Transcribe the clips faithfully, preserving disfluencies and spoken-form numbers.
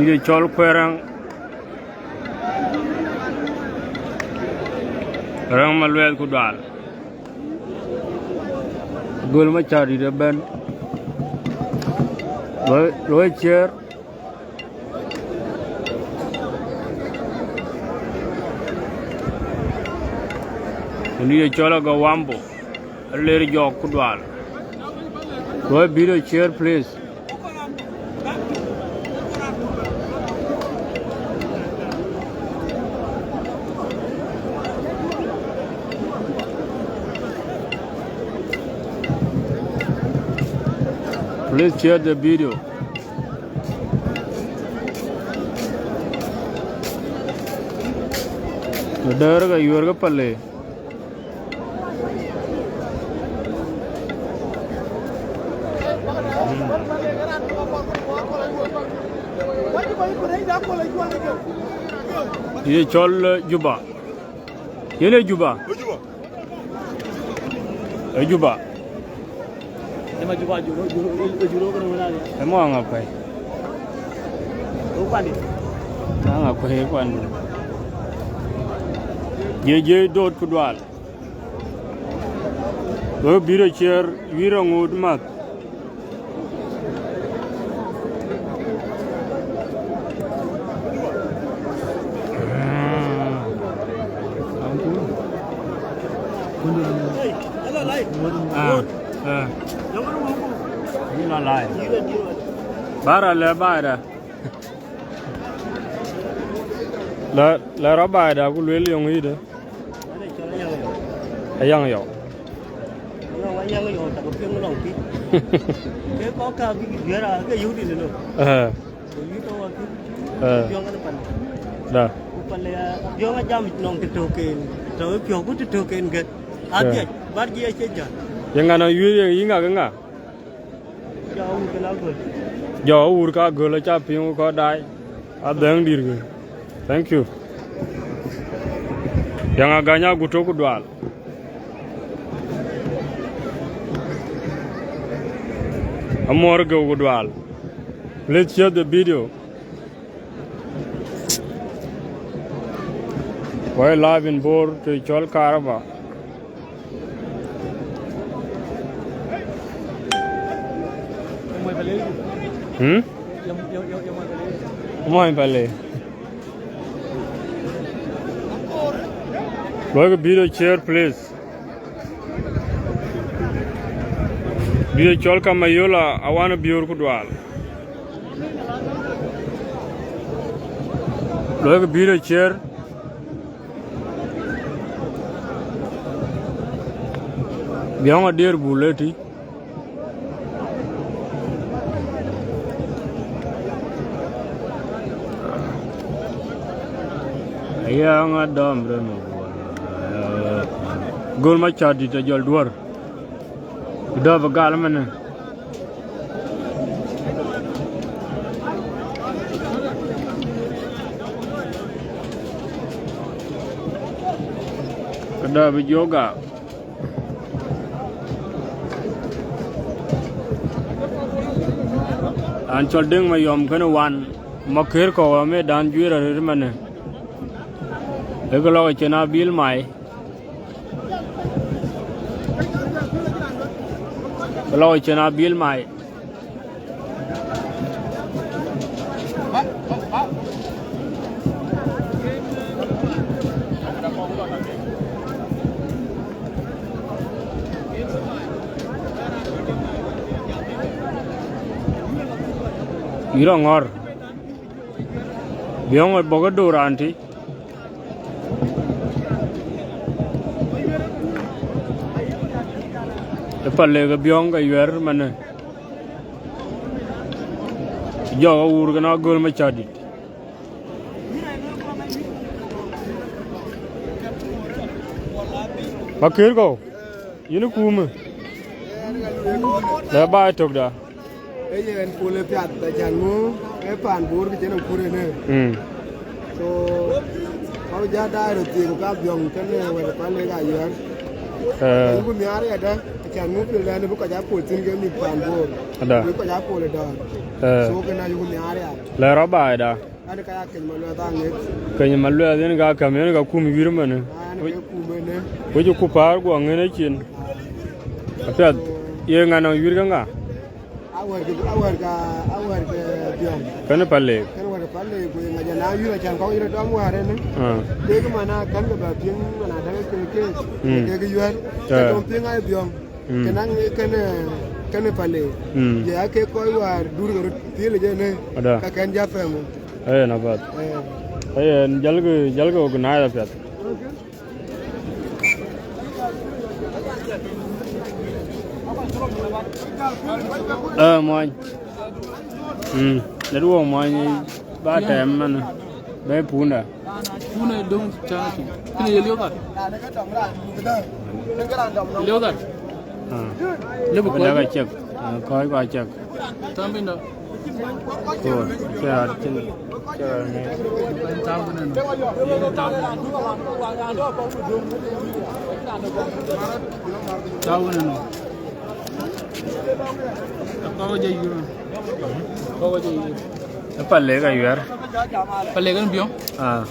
Dït ë cɔl Kuɛɛr Rɛŋ, Rɛŋ Maluɛth ku Dual. Göl Macär dït ëbɛ̈n. Luɔi, luɔi ciëër. Dït ë cɔl Agawambo, Aler Jɔk ku Dual. Luɔi video share, please. Please share the video. Dɛ̈ɛ̈r ke yuɔ̈r ke pale. Ye cɔl, eh, Juba. Yen ee Juba. Ee Juba. Ë Maŋakuei. Maŋakuei kuan. Jiëc, jiëc dot ku dual. Wek bï rɔt ciëër, wïïr aŋoot mäth. Ah, ah. Yïn la lai. Bara lɛ baada. La, la rɔ baada ku luel yɔŋ yïdë. Ayaŋ yɔk. Ayaŋ yɔk, tak piŋ lɔŋ piny. Ke kɔk ka bï guiëër, ke yökdï në lɔ. Eh. Ku yï tɔ̈ wä kï. Eh. Piɔ̈ŋ kën pan. Da. Ku pan le ya, piɔ̈ŋ ajam nɔŋ të tök en. Tɔ̈ piɔ̈u ku të tök en gët. Eh. Adhiac, bar jiëc acie jäl. Ye ŋa nɔŋ yuëër ye yï ŋa ke ŋa? Jɔ wur kën agöl. Jɔ wur ka agöl, aca piŋ ku kɔc daai. Adhɛŋ dït kë. Thank you. Yɛŋ Agany Aguto ku dual. Amuɔɔr Geu ku dual. Please share the video. Wai live in Bor të cɔl Karaba. Hmm? Mɔny pale. Luɔikë video share, please. Video cɔl Kamayola, awan biöör ku dual. Luɔikë video share. Biɔŋ adier bul eti. Ayaŋ adɔm rem abuɔl. Göl Macär dït ajɔl duɔ̈r. Dɔ̈p ë gal ëmënë. Këdë bï jɔ gam? An cɔl Deŋ Mayɔm kënë wan, ma kër kɔ̈u ë medan juëër arëët ëmënë. Ë kë lɔk ë cïn abil mai. Kë lɔk ë cïn abil mai. Yïn rɔ ŋɔ̈r. Biɔŋ ë bɔ̈ ke dor raan tï. Ë pal lek ë Biɔŋ ke yuɛɛr manë. Jɔk awur kën agöl Macär dït. Makër kɔ̈u, yïn kuumë. Lɛ baai tökda. Ee yen pol ë piath, acan ŋö, ee paan Bor kë cïn ë kur ënë. Mm. So, kɔc ja daai röt thiëëk, ka Biɔŋ kënë wɛ̈t ë Palek Ayuɛɛr. Eh. Ayuku nhiaar yadë, acan ŋö pil dɛn bï kɔc a pol thïn ke mïth paan Bor. Ada. Bï kɔc a pol ë dɔ̈ɔ̈r. Eh. So, kënë ayuku nhiaar ya. Lɛ rɔt baai da. An, ka ya Keny Maluɛth aŋet. Keny Maluɛth yen ka käm, yen ka kum wïïr ëmënë. An, ke kum ënë. Wec ku päär guɔ ŋën ecin. Apiɛth, ye ŋa nɔŋ wïïr ke ŋa? Awär ke, awär ka, awär ke Biɔŋ. Kënë Palek. Kënë wär ke Palek, ku ye ŋa jɔ na wïïr acan kɔ̈k yïr dɔm wäär ënë. Ah. Kek man a kän ke bä piŋ, man a däk ke, ke, mm, kek yuɛ̈r. Eh. Ke dɔm piŋ a ye Biɔŋ. Mm. Ke naŋ kënë, kënë Palek. Mm. Ye ake kɔc wäär dur ke röt thiël jënë. Ada. Ka kɛn ja pɛ̈m. Ee, na path. Ee. Ee, jalkë, jalkë organize apiɛth. Ee, muɔny. Mm. Lɛt wok muɔny ba tɛm man. Bɛ punda. Punda döŋ cä tïŋ. Kënë ye liök kat. Liök kat. Ah. Lëbï kɔc. Dak acek. Ah, kɔc kɔc acek. Tääu piny dɔ. Koor, cï ɣɛn cïn, cï ɣɛn ŋic. Tääu kënë nɔ. Tääu kënë nɔ. Tääu kënë nɔ. Akɔ̈u jɛ yur. Akɔ̈u jɛ yur. Ë Palek Ayuɛɛr. Palek yen Biɔŋ. Ah.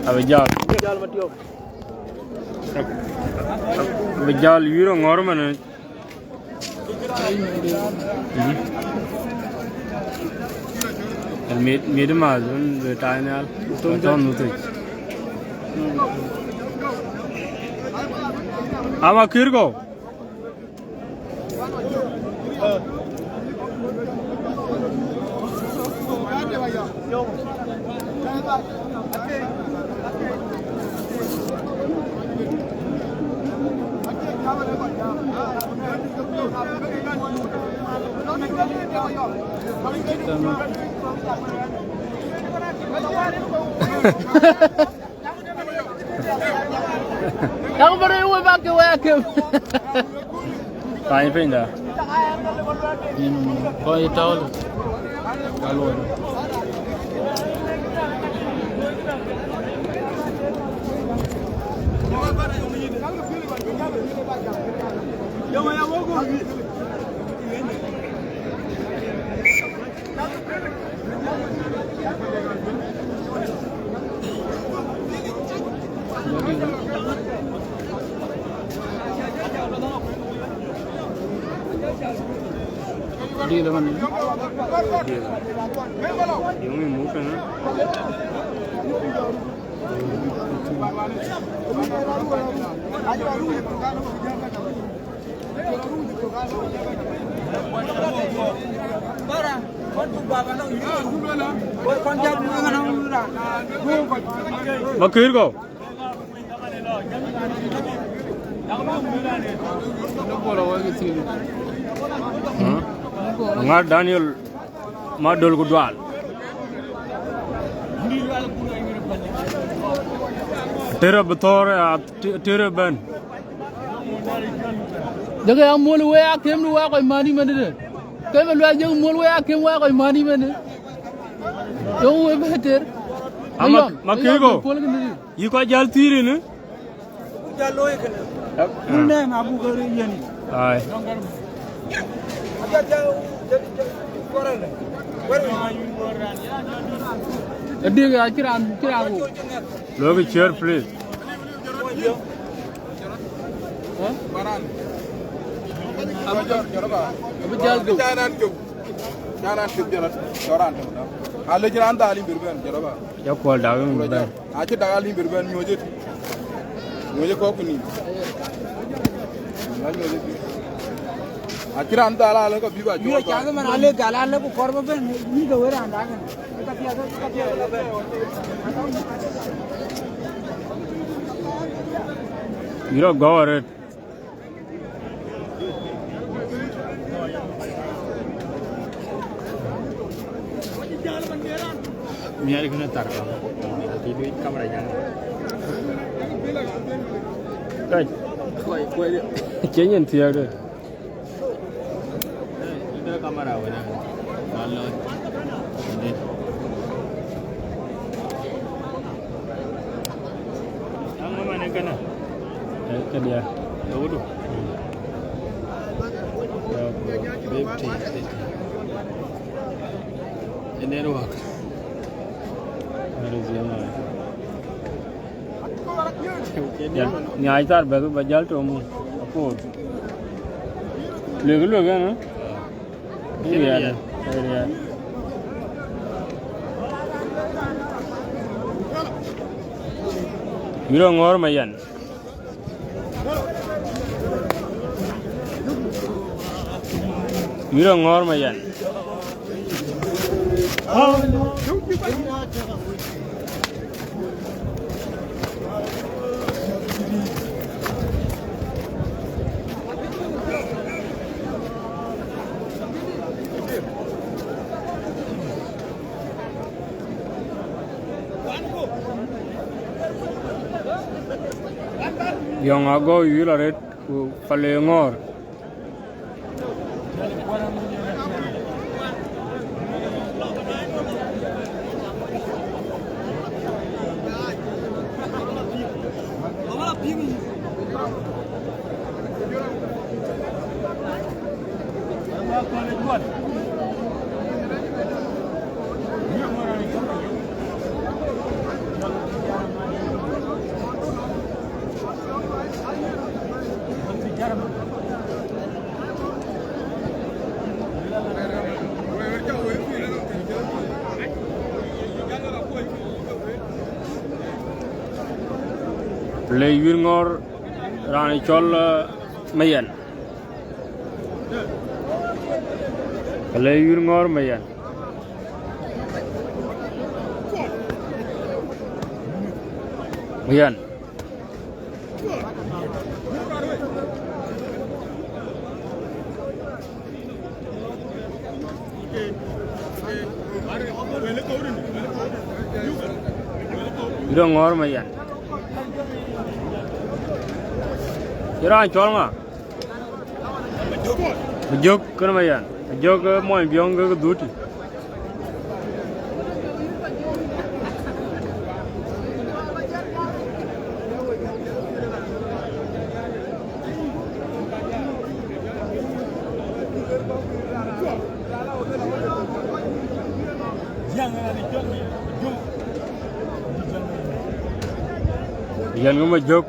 Abï jäl. Abï jäl yur aŋɔ̈r manë. Mhm. Mit, mit mas, un be tai nial. Tɔn nutic. Ama kër kɔ̈u. Kaŋ bä rɔt wek bä ke wek akem. Pany piny da. Nin kɔc tɔ̈u lë. Ka luɔi. Dil man. Dil. Yung move na. Bakir go. Ŋar Daniel Madol ku Dual. Tërë bï thɔ̈ɔ̈r, ya, tërë bɛ̈n. Jɔkë ya muɔl wek akem, du wek kɔc mani mɛn dï. Ke bï luɛl jɔkë muɔl wek akem, wek kɔc mani mɛn dï. Jɔkë wek bï tër. Ama, ma kï go. Yï kɔc jäl thïïr yïn. Ai. Adik ya cï raan, cï raan wok. Look at chair, please. Hä? Abï jäl gök. Can an cök, can an cök jɔl a cɔl raan tök dä. A lec raan dhal yïn bï bɛ̈n jɔl a bä. Ya kuɔl dak yïn bï bɛ̈n. Acï dak al yïn bï bɛ̈n nyuɔ̈c ëtï. Nyuɔ̈c ë kɔ̈k ku nïïm. La nyuɔ̈c ëtï. Acï raan dhal alë ka bï ba cɔl. Yïn ca man alë dhal alë ku kɔr bä bɛ̈n yïn ke wër raan dak. Yïn rɔt gɔ̈u arëët. Miɛt kënë thar ka. Ti duic kamera jan. Kac. Kuai, kuai. Cï nyin thiääk de. Ë, ë, kamera wën, ë. Mal lɔ. Ëndë. Yaŋ mama ne kënë? Ë, këdiä. Ë, wudu. Ya, fifty, fifty. Ë, network. Arizona. Ya, nyaai thar bɛ̈k ba jäl tɔ̈ muk, akoor. Luek, luek ɛn, ë? Ë riɛɛt, ë riɛɛt. Yïn rɔ ŋɔ̈ɔ̈r ma yɛn. Yïn rɔ ŋɔ̈ɔ̈r ma yɛn. Yɔŋ agɔu yïl arëët ku pale ŋɔ̈ɔ̈r. Le yïn ŋɔ̈ɔ̈r raan cɔl, eh, Mayen. Le yïn ŋɔ̈ɔ̈r Mayen. Mayen. Yïn rɔ ŋɔ̈ɔ̈r Mayen. Yïn raan cɔl ŋa? Majök kënë Mayen. Majök, eh, mony Biɔŋ ke Dhuti. Yɛn ŋö Majök.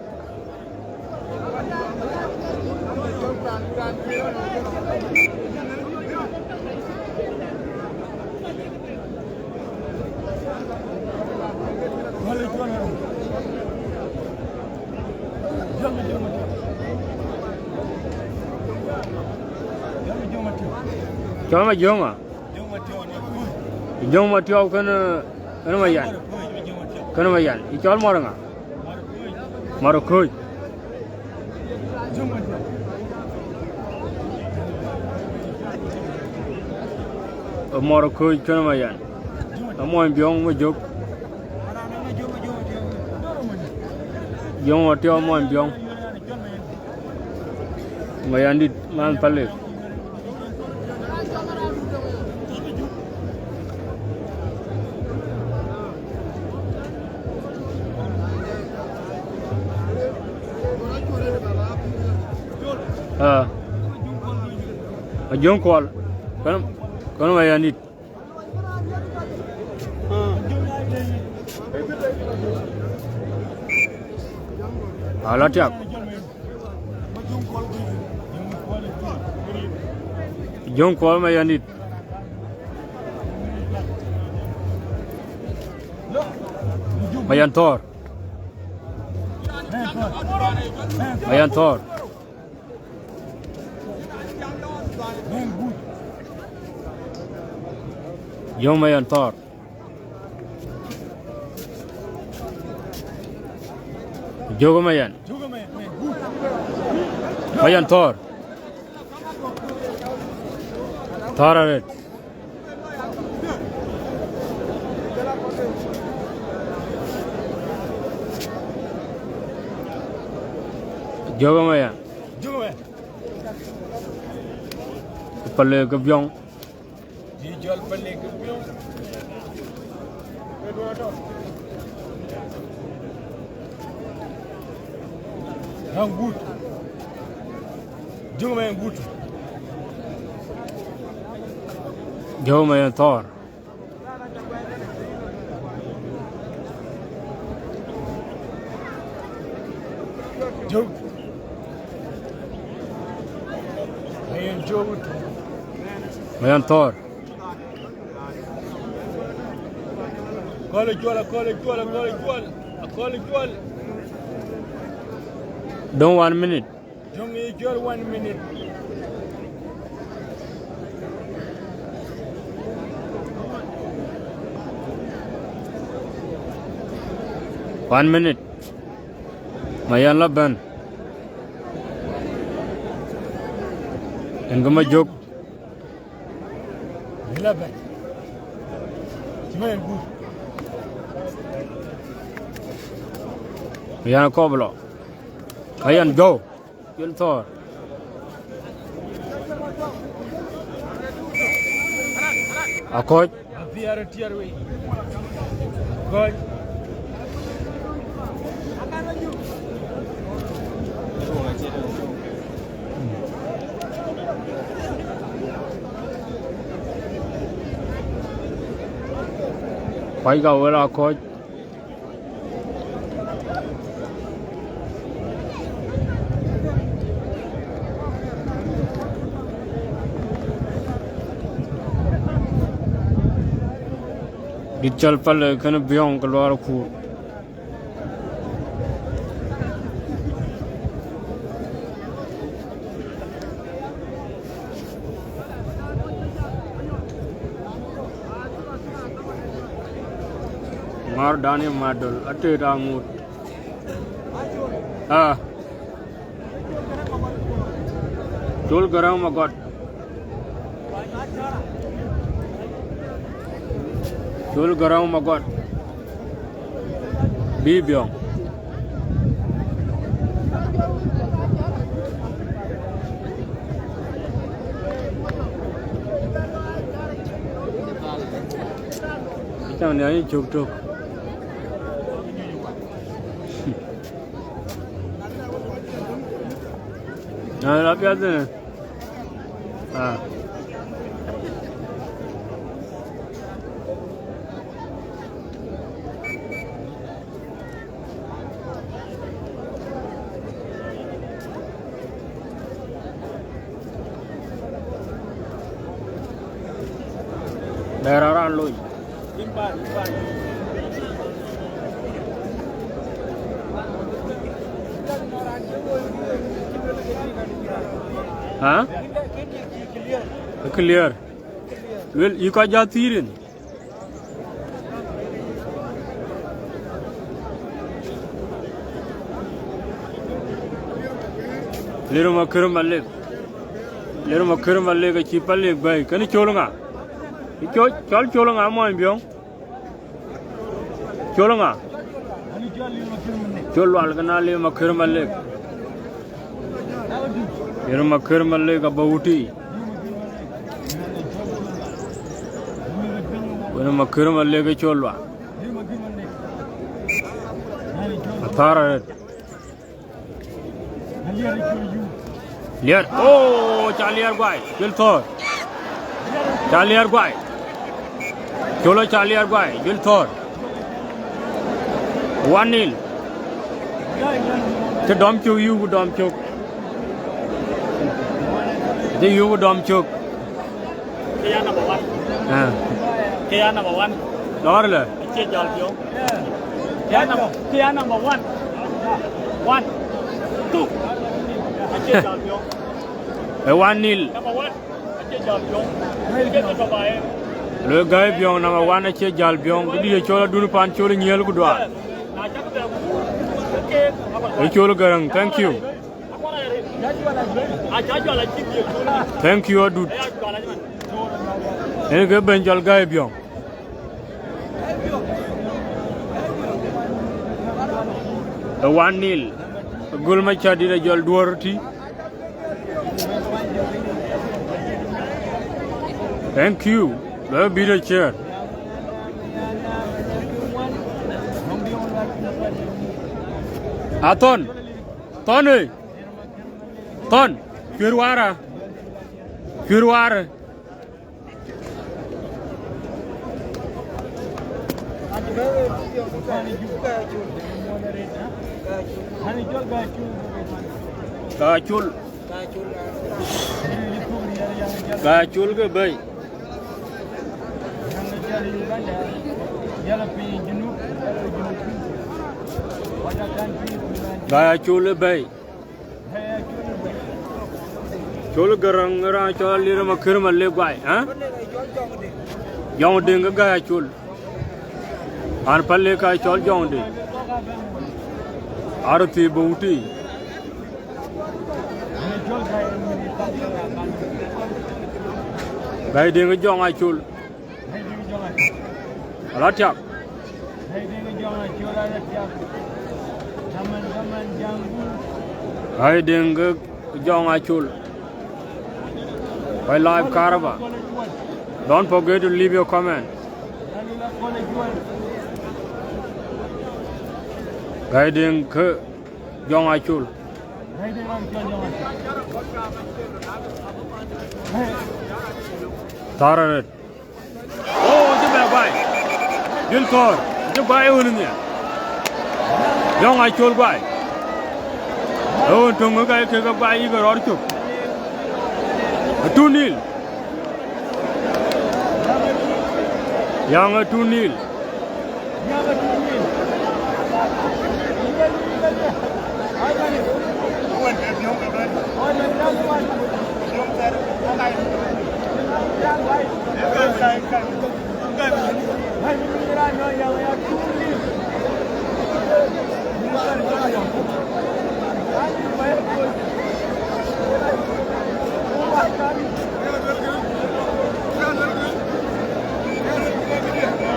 Cɔl Majök ŋa? Jɔŋ Matiɔp kënë, kënë Mayen. Kënë Mayen. Yï cɔl mɔr ŋa? Mɔr Kööc. Mɔr Kööc kënë Mayen. Amony Biɔŋ Majök. Jɔŋ Matiɔp mony Biɔŋ. Mayɛndït man Palik. Ah. Ajöŋ Kuɔl. Kɔn, kɔn Mayɛndït. Ala tiak. Jöŋ Kuɔl Mayɛndït. Mayen Thɔɔr. Mayen Thɔɔr. Jöŋ Mayen Thɔɔr. Jök Mayen. Mayen Thɔɔr. Thɔɔr arëët. Jɔk ëmëya. Jɔk ëmëya. Pale ke biɔŋ. Jɔl pale ke biɔŋ. Agut. Jɔk ëmëya agut. Jɔk ëmëya thɔɔr. Jɔk. Ayen jɔk. Ayen thɔɔr. Akɔ̈l cuɔl, akɔ̈l cuɔl, akɔ̈l cuɔl, akɔ̈l cuɔl. Dɔŋ one minute. Dɔŋ ye cuɔl one minute. One minute. Mayen la bɛ̈n. Yen ke Majök. Eleven. Cï Mayen gut. Yan kɔp lɔ. Ayan jɔw. Jɔl thɔɔr. Akɔc. Apiɛr tiɛr wei. Kɔc. Kuac ka wël Akɔc. Dit cɔl Pale kënë Biɔŋ ke Luaar Kuur. Ŋɔ̈r Daniel Madol, atëët aŋot. Ah. Col Gäräŋ Magɔt. Col Gäräŋ Magɔt. Bï Biɔŋ. Cäŋ de ayï cök tök. Na la piath ne. Ah. Dɛ̈ɛ̈r aran lony. Ha? Clear. Luel, yï kɔc jɔ thiir yen. Lir Makër Malek. Lir Makër Malek acï Palek bɛ̈ɛ̈i. Kënë col ŋa? Col, col, col ŋa mɔny Biɔŋ? Col ŋa? Col Lual kënë Lir Makër Malek. Lir Makër Malek abä wutic. Lir Makër Malek ë Col Lual. Athär arëët. Liɛr. Oh, ca Liɛr guai. Jɔl thɔ̈ɔ̈r. Ca Liɛr guai. Col ca Liɛr guai. Jɔl thɔ̈ɔ̈r. One nil. Cï dɔm cök, yï ku dɔm cök. Cï yï ku dɔm cök. Ke ya number one. Ah. Ke ya number one. Lɔɔr lë. Acie jal Biɔŋ. Ke ya number, ke ya number one. One. Two. Acie jal Biɔŋ. Ë one nil. Number one. Acie jal Biɔŋ. Ke ke tɔ̈ ba ë. Luel Gäi Biɔŋ number one acie jal Biɔŋ. Këdï ye col adun pan col nyiël ku duaar. Na cak bɛ ku. Ke. Ë Col Gäräŋ, thank you. Thank you, adut. Yen ke bɛ̈ny cɔl Gäi Biɔŋ. Ë one nil. Gol Macäär dït ajɔl duɔ̈r tï. Thank you. Lɔ bït aciɛɛr. Athɔn. Thɔn ë. Thɔn. Cuër warë. Cuër warë. Gäi Acol. Gäi Acol ke bɛ̈i. Gäi Acol ë bɛ̈i. Col Gäräŋ, raan cɔl Alier Makër Malek guai, ë? Jɔŋ Deŋ ke Gäi Acol. An, Palek ka cɔl Jɔŋ Deŋ. Arëthi bï wutic. Gäi Deŋ ke Jɔŋ Acol. Ala tiak. Gäi Deŋ ke Jɔŋ Acol. Kɔc live karaba. Don't forget to leave your comment. Gäi Deŋ ke Jɔŋ Acol. Thar arëët. Oh, cï bɛ guai. Jil thɔ̈ɔ̈r, cï guai ë ɣön nhial. Jɔŋ Acol guai. Ë ɣön töŋ ë ka ye kek guai yïk ë rɔɔr cök. Ë two nil. Yäŋ ë two nil.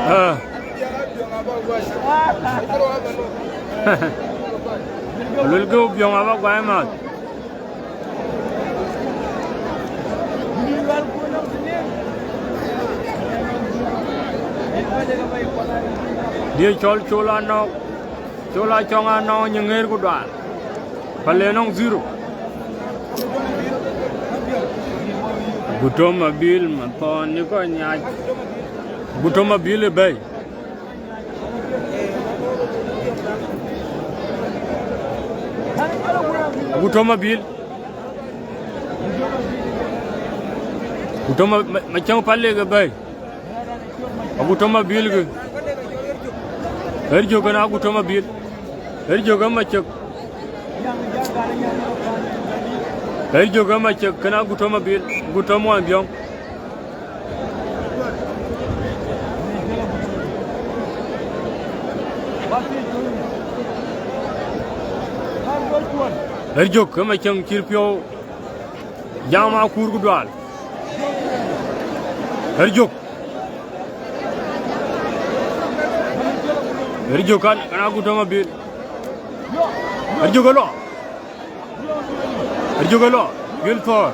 Ah. Luel ke Biɔŋ aba guai math. Dië cɔl Col Anɔɔk, Col Acɔŋ Anɔɔk, Nyiŋeer ku Dual. Pale nɔŋ zero. Gutom Abil, Mathɔn, ni kɔc nyac. Gutom Abil ë bɛ̈i. Gutom Abil. Gutom Ma-, Ma-, Macäŋ Palek ë bɛ̈i. Agutom Abil kë. Ɣer Jök kën Agutom Abil. Ɣer Jök ë Macäŋ. Ɣer Jök ë Macäŋ kën Agutom Abil. Gutom Wään Biɔŋ. Ɣer Jök ë Macäŋ cït piɔ̈u. Jam Akuur ku Dual. Ɣer Jök. Ɣer Jök kan, kan Agutom Abil. Ɣer Jök ë lɔ. Ɣer Jök ë lɔ. Bil thɔ̈ɔ̈r.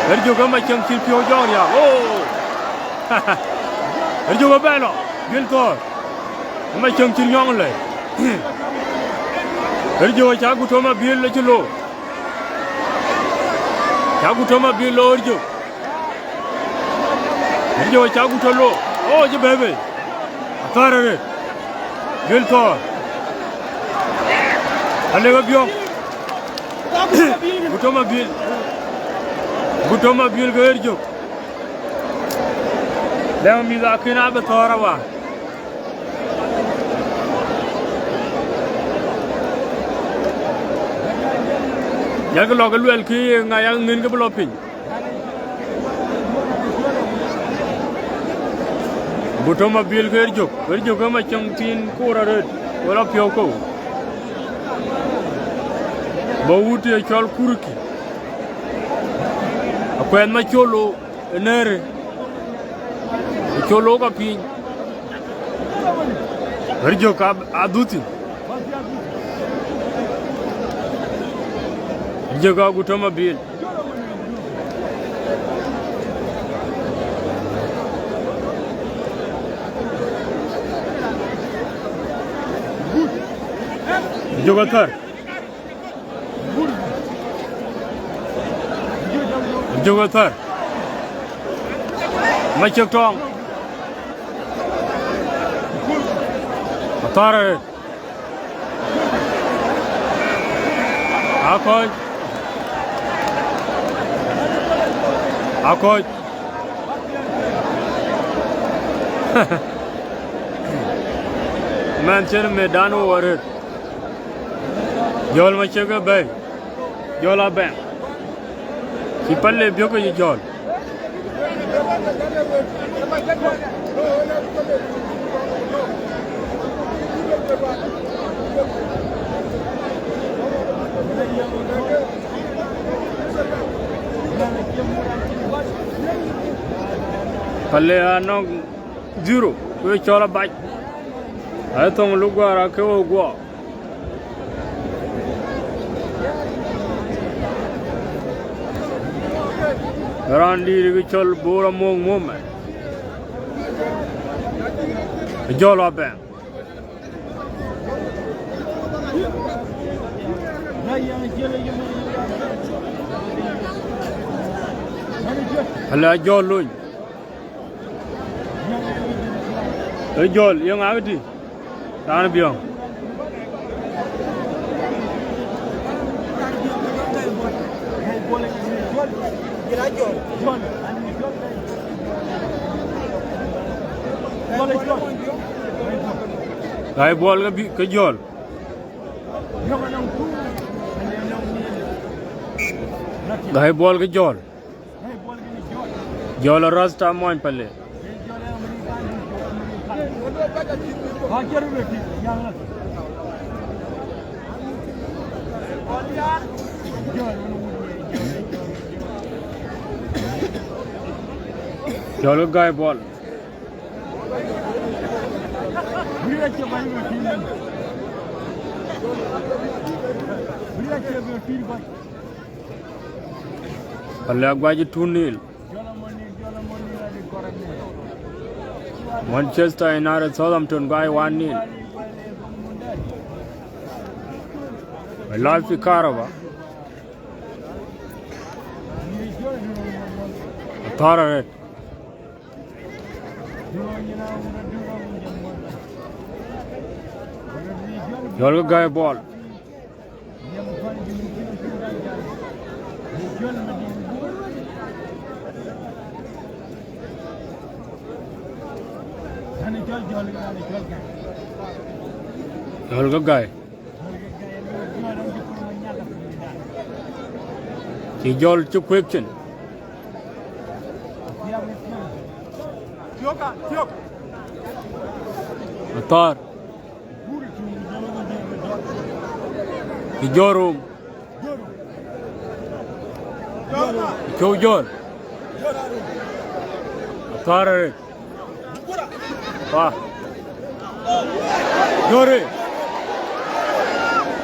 Ɣer Jök ë Macäŋ cït piɔ̈u jɔɔk riääk. Oh! Ɣer Jök ë bɛ̈n lɔ. Bil thɔ̈ɔ̈r. Ë Macäŋ cït nyɔŋ lei. Ɣer Jök acä Agutom Abil acï loor. Cä Agutom Abil loor Ɣer Jök. Ɣer Jök acä Agutom loor. Oh, cï bɛ̈ɛ̈i bei. Athäär arëët. Bil thɔ̈ɔ̈r. Alek Abiɔ̈k. Agutom Abil. Agutom Abil ke Ɣer Jök. Lɛ̈ŋ mïth akën abï thɔ̈ɔ̈r awä. Yak lɔ ke luɛl kë ye ŋa yak ŋën ke bï lɔ piny. Agutom Abil ke Ɣer Jök. Ɣer Jök ë Macäŋ thiin koor arëët. Wala piɔ̈u kou. Bä wut ye cɔl Kurki. Akuɛth Macolo ë nɛ̈ɛ̈rë. Ë col look apiny. Ɣer Jök ab-, adhuthïn. Jëk agut tɔ̈ mabil. Jök athär. Jök athär. Macök tɔŋ. Athär arëët. Akɔc. Akɔc. Mɛn cïn mëdan wɔ arëët. Jɔl Macök ë bɛ̈i. Jɔl Abɛŋ. Cï Pale biökë cï jɔl. Pale anɔŋ zero, ku ye cɔl abac. Ai thoŋ luk guäär akë wok guɔ. Raan dïït kë cɔl Bor Amok Muɔmɛn. Jɔl Abɛŋ. Ala jɔl lony. Ë jɔl, ye ŋa këtï? Raan biɔŋ. Gai Buɔl ke bï, ke jɔl. Gai Buɔl ke jɔl. Jɔl Rasta mony Pale. Jɔl Gai Buɔl. Pale aguac two nil. Manchester United, Southampton guac one nil. Live fi Karaba. Athär arëët. Jɔl ke Gai Buɔl. Jɔl ke Gai. Cï jɔl cï kuëk cin. Athär. Cï jɔl rum. Cï jɔl. Athär arëët. Pa. Jore.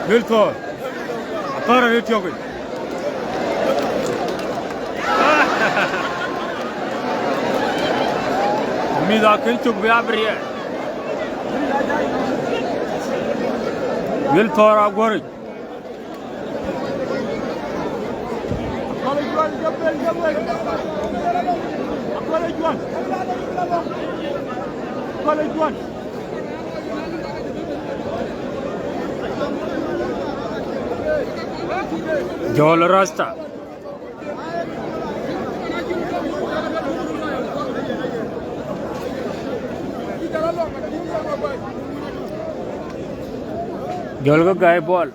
Milton. Athär arëët tiɔ̈k. Mïth akën cök bï abiriɛ. Milton aguɔ̈ric. Jɔl Rasta. Jɔl ke Gai Buɔl.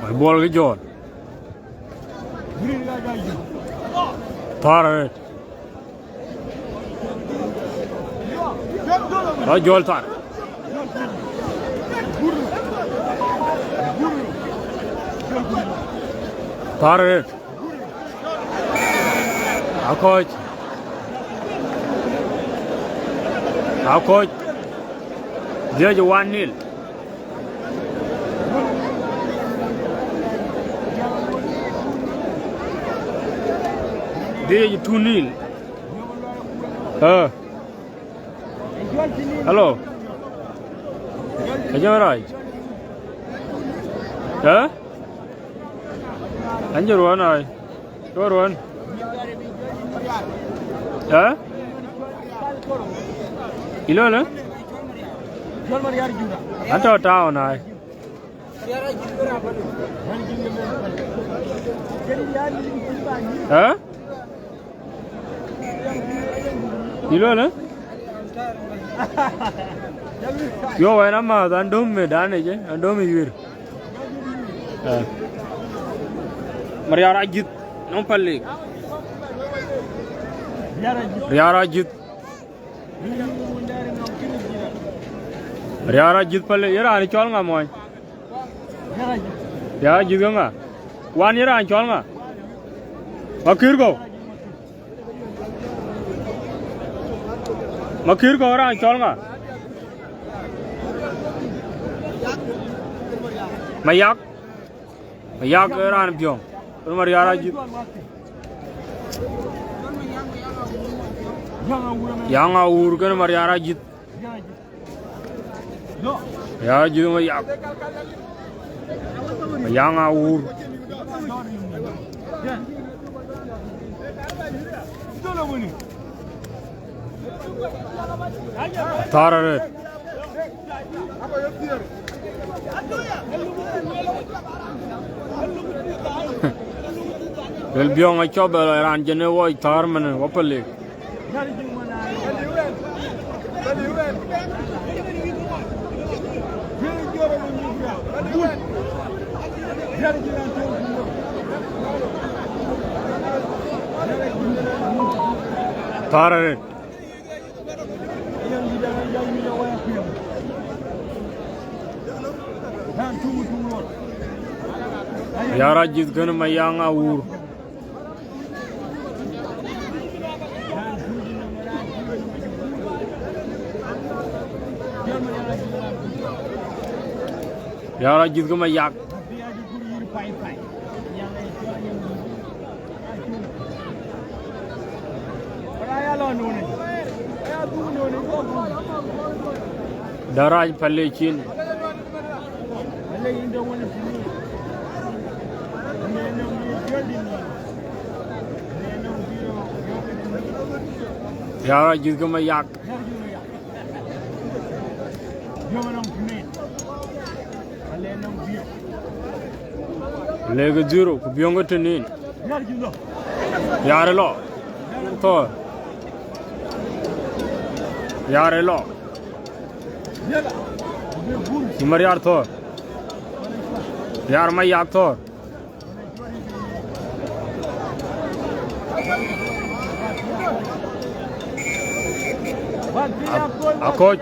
Gai Buɔl ke jɔl. Thär arëët. Aa jɔl thär. Thär arëët. Akɔc. Akɔc. Dhiëc one nil. Dhiëc two nil. Ë. Hello. Ka jam rac. Ë? An jë ruɔn ai. Ruɔn ruɔn. Ë? Ilo le? An tɔ town ai. Ë? Ilo le? Yo, wɛn amath, an döm me dan ëcë, an döm yuir. Ë. Mariar Ajïth, nɔm palik. Mariar Ajïth. Mariar Ajïth palik, ye raan cɔl ŋa mɔny? Mariar Ajïth ke ŋa? Wan ye raan cɔl ŋa? Makïr kɔ̈u. Makïr kɔ̈u raan cɔl ŋa? Mayak. Mayak ë raan Biɔŋ. Kën Mariar Ajïth. Yaŋ Awur kën Mariar Ajïth. Mariar Ajïth Mayak. Yaŋ Awur. Thar arëët. Luel Biɔŋ acɔp ë raan jënë wɔ thar mën wɔ palik. Thar arëët. Mariar Ajïth kën Mayaŋ Awur. Mariar Ajïth kën Mayak. Darac Palecin. Mariar Ajïth kën Mayak. Lek zero, ku Biɔŋ ke tënin. Yar ë lɔ. Thɔɔr. Yar ë lɔ. Cï Mariar thɔɔr. Yar Mayak thɔɔr. Ak-, Akɔc.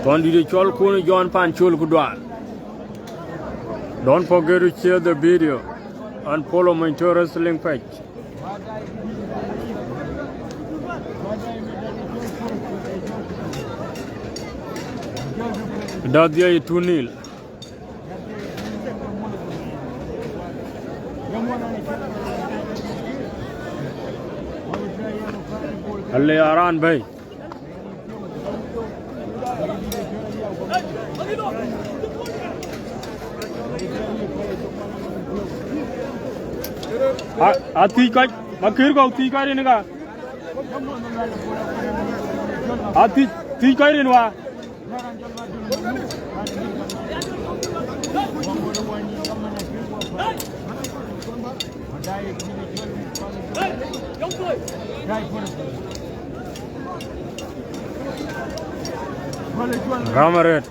Thɔn dït ë cɔl kun John Pan Col ku dual. Don't forget to share the video and follow my Tour Wrestling page. Dɔ̈th ye two nil. Ale aran bɛ̈i. A, a thiëc kɔc, Makïr kɔ̈u thiëc kɔc rin ka. A thiëc, thiëc kɔc rin wa. Ram arëët.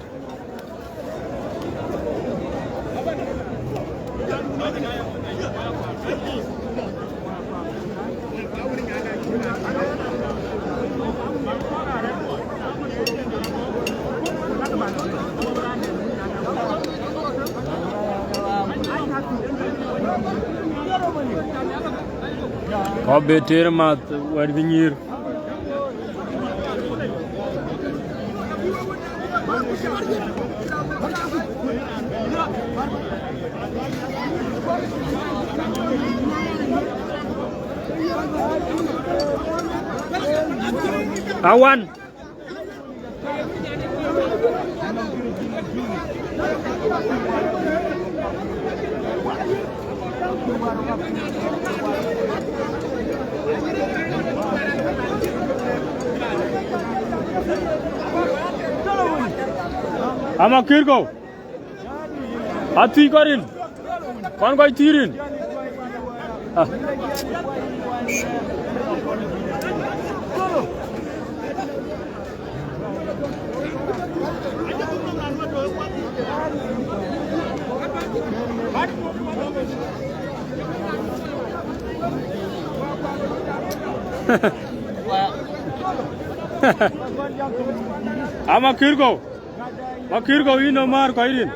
Kɔc bï tëër math wɛ̈t bï nyïïr. Awan. Ama Kirko. Athic kɔc rin. Kɔn kɔc thiir rin. Ah. Ama Kirko. Makir kɔ̈u yïn nɔm määr kɔc rin.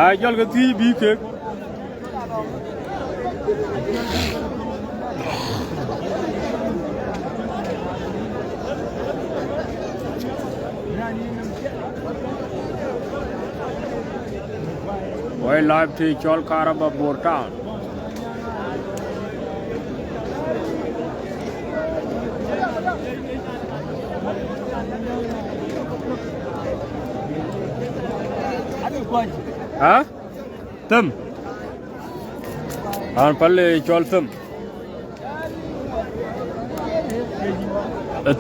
Aa, jɔl ke thiëëc bï kek. Woi live të cɔl Karaba Bor Town. Ha? Them. An pale cɔl them.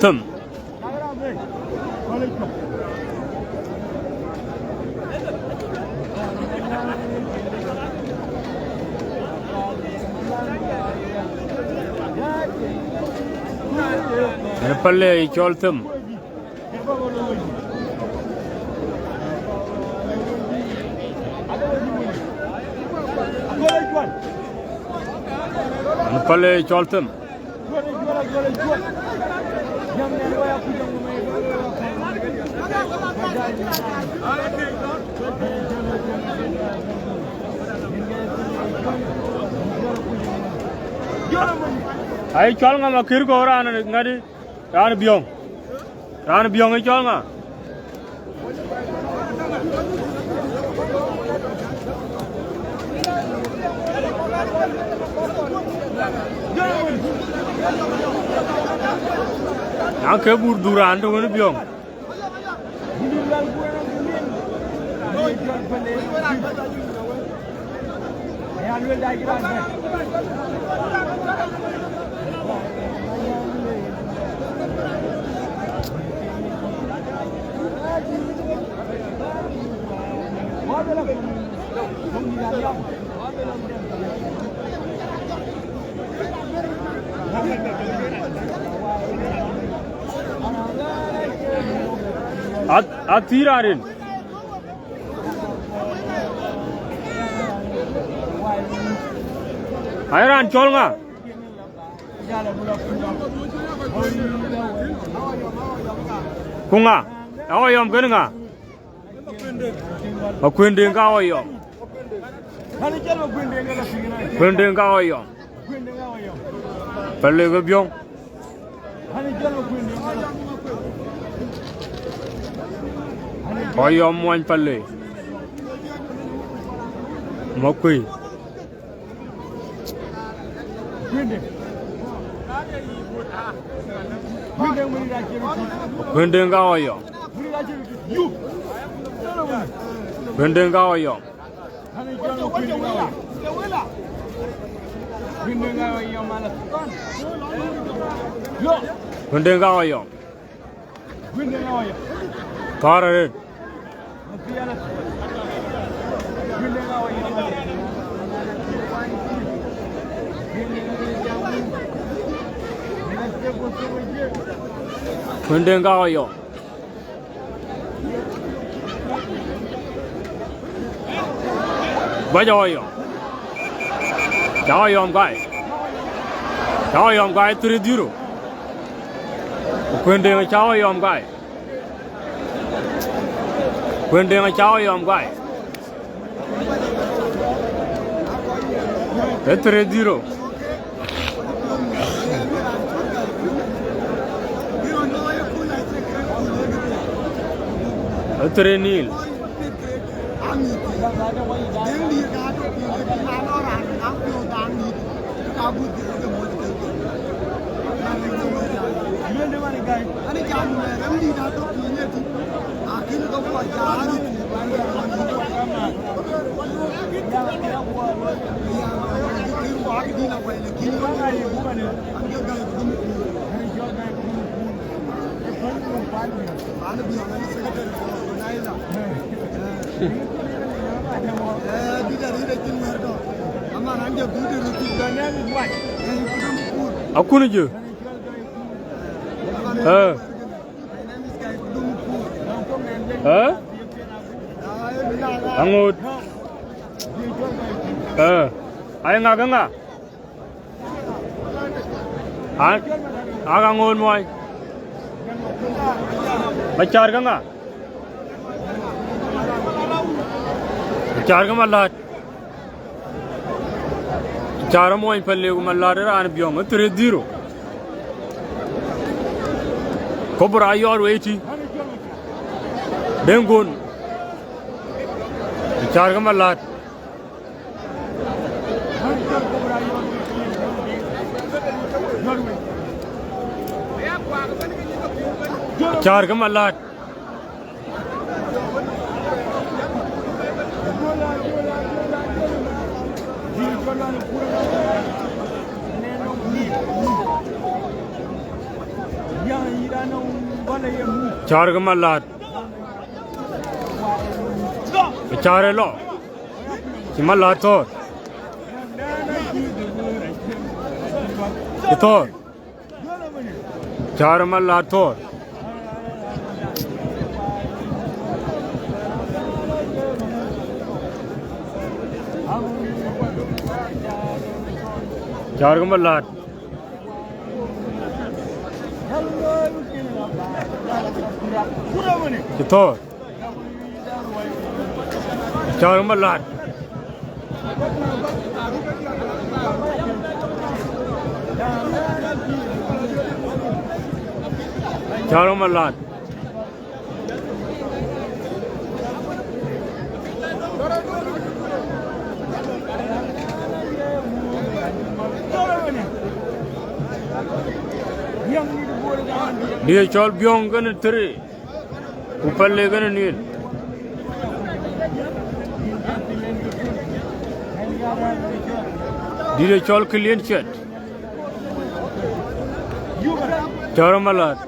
Them. An pale cɔl them. An pale cɔl them. Ai cɔl ŋa Makir kɔ̈u raan ŋadi? Raan Biɔŋ. Raan Biɔŋ ë cɔl ŋa? An ke bur dhuk raan tök ë Biɔŋ. At, at thiir arin. Ai raan cɔl ŋa? Ku ŋa? Aɣɔyɔm kën ŋa? Akuëndeŋ ka Aɣɔyɔm. Kuëndeŋ ka Aɣɔyɔm. Pɛlë ke Biɔŋ. Aɣɔyɔm muɔny Pɛlë. Makuëi. Kuëndeŋ ka Aɣɔyɔm. Kuëndeŋ ka Aɣɔyɔm. Kuëndeŋ ka Aɣɔyɔm. Thɔ̈r arëët. Kuëndeŋ ka Aɣɔyɔm. Guac Aɣɔyɔm. Ca Aɣɔyɔm guai. Ca Aɣɔyɔm guai three zero. Kuëndeŋ ca Aɣɔyɔm guai. Kuëndeŋ ca Aɣɔyɔm guai. Ee three zero. Ee three nil. Akun jë. Ee. Ee. Aŋoot. Ee. Ai ŋa ke ŋa? An, aka ŋoot muɔi. Ba caar ke ŋa? Ba caar ke Malat. Caar muɔny Pale ku Malat raan Biɔŋ, three zero. Kobra yɔɔr wei ti. Deŋ gun. Ba caar ke Malat. Caar ke Malat. Caar ke Malat. Caar ë lɔ. Cï Malat thɔ̈ɔ̈r. Cï thɔ̈ɔ̈r. Caar Malat thɔ̈ɔ̈r. Caar ke Malat. Cï thɔ̈ɔ̈r. Caar Malat. Caar Malat. Dië cɔl Biɔŋ kënë three. Ku Pale kënë nil. Dït ë cɔl Kilian Chet. Caar Malat.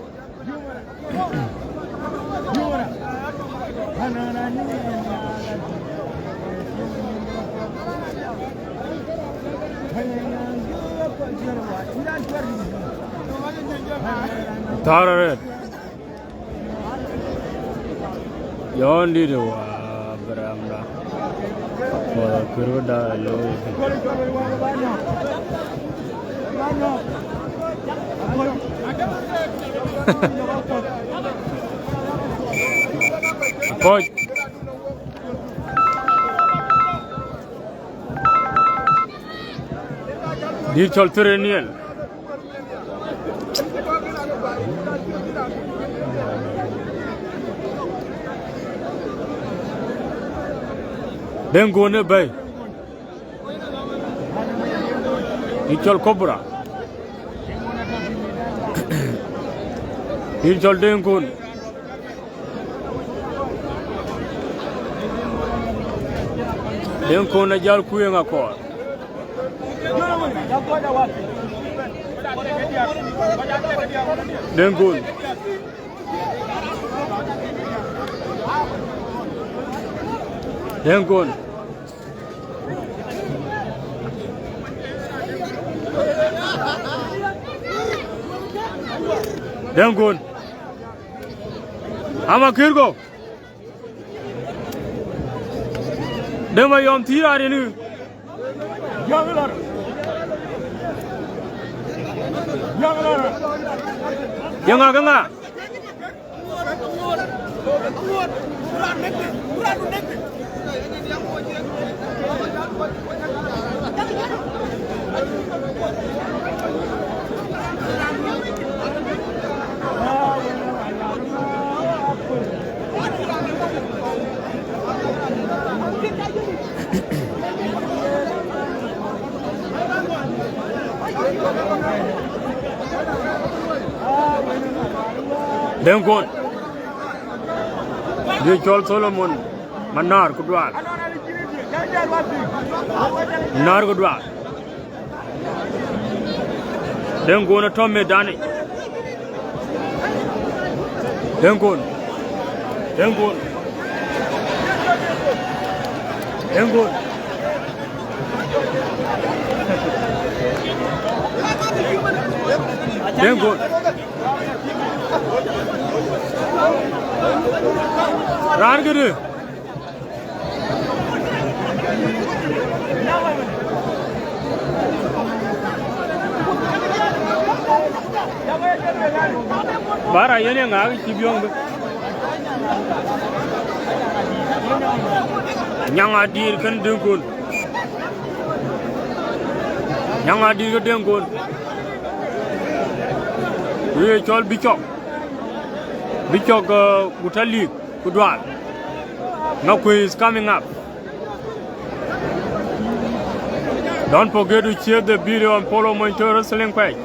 Thɔ̈ɔ̈r arëët. Yɔn dït wa bï rɛmda. Wa kërda looi. Kɔc. Dït cɔl Thureniel. Deŋ Gun ë bɛ̈i. Dït cɔl Kobra. Dït cɔl Deŋ Gun. Deŋ Gun ajäl kueŋ akɔɔr. Deŋ Gun. Deŋ Gun. Deŋ Gun. Ama kërgo. Deŋ Mayɔm thïïr arënë. Yäŋ ŋa ke ŋa? Deŋ Kon. Dï cɔl Solomon. Manar ku Dual. Manar ku Dual. Deŋ Kon atɔ̈ medanic. Deŋ Kon. Deŋ Kon. Deŋ Kon. Deŋ Kon. Raan këdë. Bara yen ye ŋaak cï biɔŋ bï. Nyaŋ Adït kën Deŋ Kon. Nyaŋ Adït ke Deŋ Kon. Ye cɔl Bïcɔk. Bïcɔk, uh, ku tɔ̈ Liik ku Dual. Ŋakuei is coming up. Don't forget to share the video and follow Monyto Wrestling page.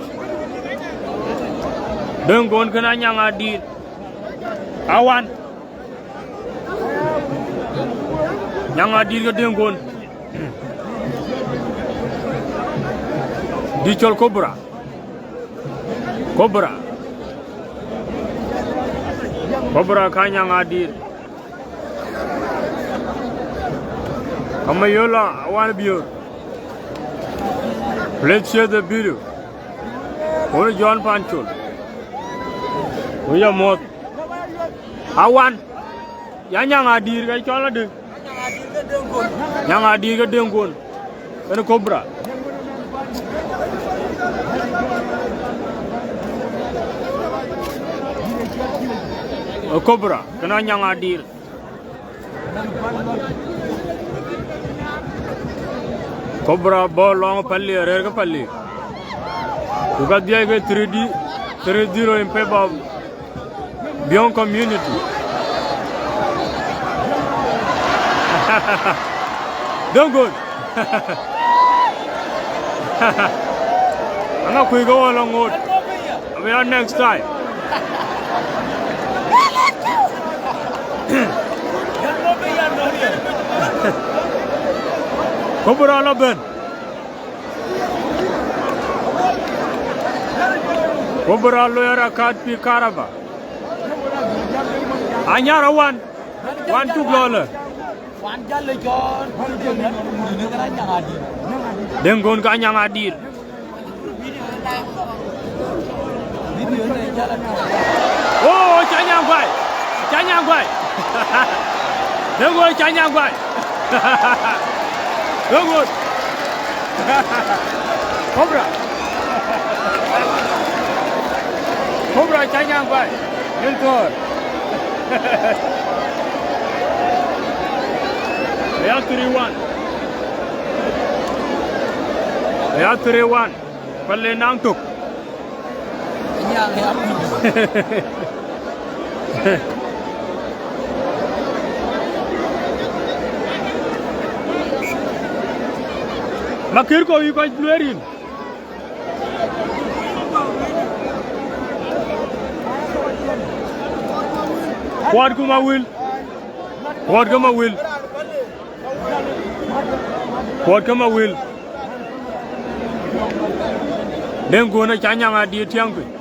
Deŋ Kon kën Anyaŋ Adït. Awan. Nyaŋ Adït ke Deŋ Kon. Dï cɔl Cobra. Cobra. Cobra ka Nyaŋ Adït. Kamayola, Awan Bior. Please share the video. Wun John Panchol. Wun ya moth. Awan. Ya Nyaŋ Adït ke cɔl adï. Nyaŋ Adït ke Deŋ Kon. Kën Cobra. Cobra, kën Anyaŋ Adït. Cobra bɔ̈ lɔŋ Pali, arëër ke Pali. Ku ka dhiɛc ke three D, three zero in favor of Biɔŋ community. Deŋ Kon. Aŋakuei ke wɔ lɔ ŋoot. Abï ya next time. Cobra lɔ bɛ̈n. Cobra lɔ ya rakat pi karaba. Anyar Awan. Wan cuk lɔ lë. Deŋ Kon ka Nyaŋ Adït. Oh, ca Nyaŋ guai. Ca Nyaŋ guai. Deŋ Kon ca Nyaŋ guai. Deŋ Kon. Cobra. Cobra ca Nyaŋ guai. Nin thɔ̈ɔ̈r. Ya three one. Ya three one. Pale naŋ tök. Makir ko yi kɔc lueer yïn. Kuɔt ke Mawil. Kuɔt ke Mawil. Kuɔt ke Mawil. Deŋ Kon aca Nyaŋ Adït tiɛŋ piny.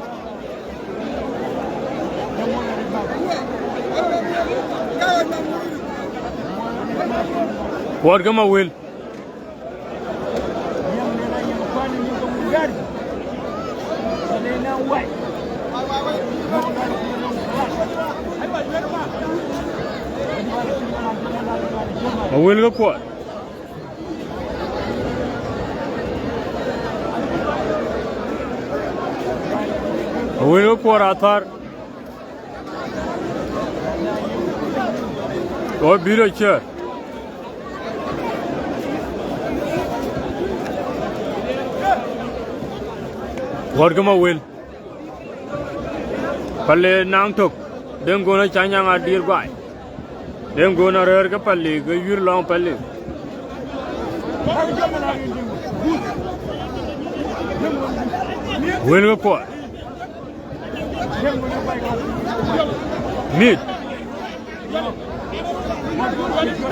Kuɔt ke Mawil. Awël ke Kuɔt. Awël ke Kuɔt athär. Go bï rɔt cï. Ɣɔt ke Mawël. Pale naŋ tök. Deŋ Kon aca Nyaŋ Adït guai. Deŋ Kon arëër ke Pale, ke wiɛ̈r lɔŋ Pale. Wël ke Kuɔt. Mit.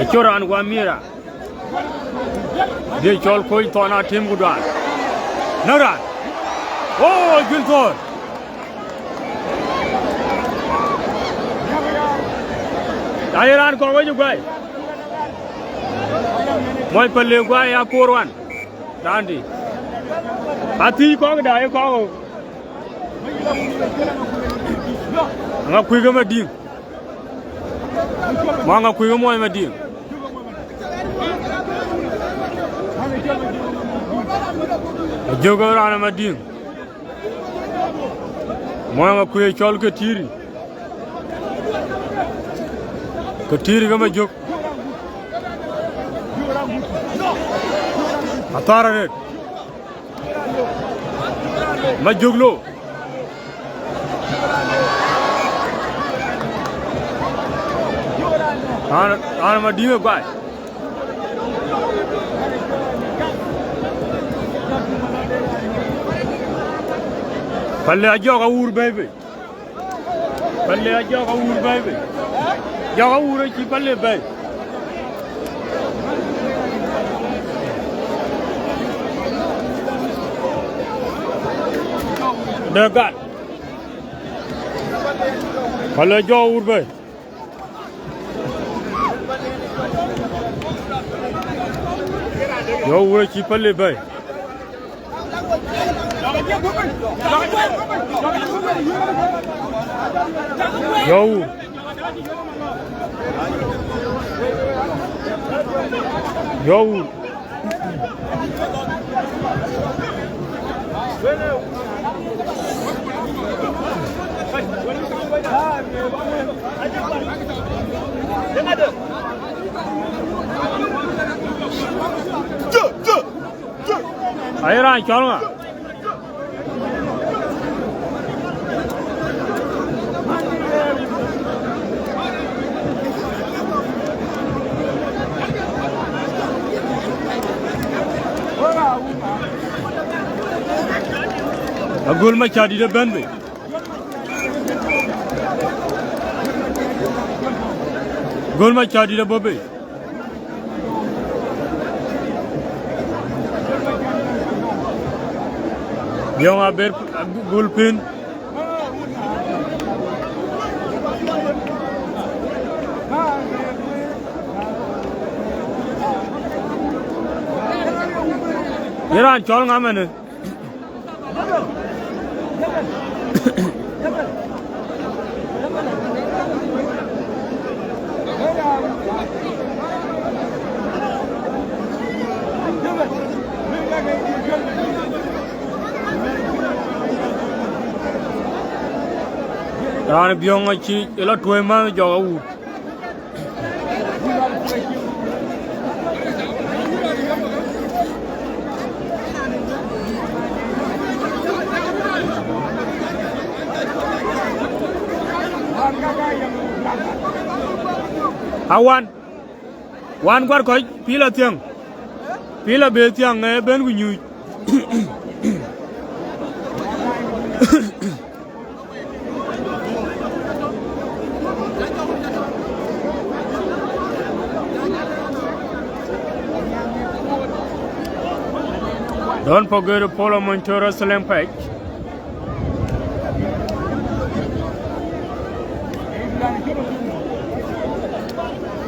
Acï raan guɔ mira. Dhie cɔl koc thɔn a tim ku duan. Näk raan. O, juël thɔɔr. Aye raan kɔk wec guai. Mɔc Pale guai ya koor wan. Raan di. Athii kɔk da ye kɔk. Ŋa kuic ke Madiŋ. Mɔ̈ŋ akuëk muɔny Madiŋ. Ajök ë raan ë Madiŋ. Mɔ̈ŋ akuëk cɔl ke tïïri. Ke tïïri ke Majök. Athär arëët. Majök lo. An, an Madiŋ ë guai. Pale ajɔk awur bɛ̈i bei. Pale ajɔk awur bɛ̈i bei. Jɔk awur acï Pale bɛ̈i. De gat. Pale jɔk awur bɛ̈i. Jɔk awur acï Pale bɛ̈i. Yo. Yo. Aye raan cɔl ŋa? Agöl Macädït ëbɛ̈n bei. Göl Macädït abɔ̈ bei. Biɔŋ aber gul pin. Ye raan cɔl ŋa mɛnë? Raan Biɔŋ acï ë lɔ tuɔ̈i mänh jɔk awur. Awan, wan guar kɔc pïïr athiäŋ, pïïr abë thiäŋ ë bɛ̈n ku nyuc. Don't forget to follow Monto Wrestling page.